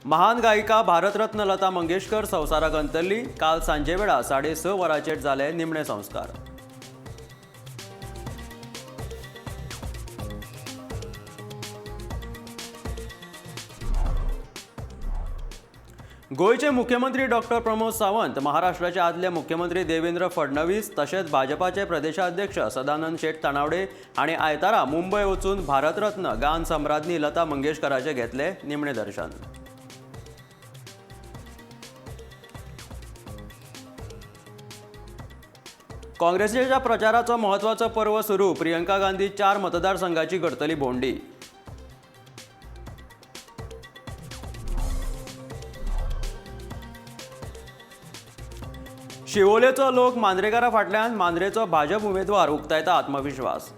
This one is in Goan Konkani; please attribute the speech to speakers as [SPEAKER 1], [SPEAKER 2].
[SPEAKER 1] महान गायिका भारतरत्न लता मंगेशकर संवसाराक अंतरली. काल सांजेवेळा 6:30 वरांचेर जाले निमणे संस्कार. गोंयचे मुख्यमंत्री डॉक्टर प्रमोद सावंत, महाराष्ट्राचे आदले मुख्यमंत्री देवेंद्र फडणवीस तशेंच भाजपाचे प्रदेशाध्यक्ष सदानंद शेट तानावडे हांणी आयतारा मुंबय वचून भारतरत्न गान सम्राज्ञी लता मंगेशकराचे घेतले निमणे दर्शन. काँग्रेसीच्या प्रचाराचो म्हत्वाचो पर्व सुरू. प्रियंका गांधी 4 मतदारसंघाची करतली भोंवडी. शिवोलेचो लोक मांद्रेकारा फाटल्यान, मांद्रेचो भाजप उमेदवार उक्तायता आत्मविश्वास.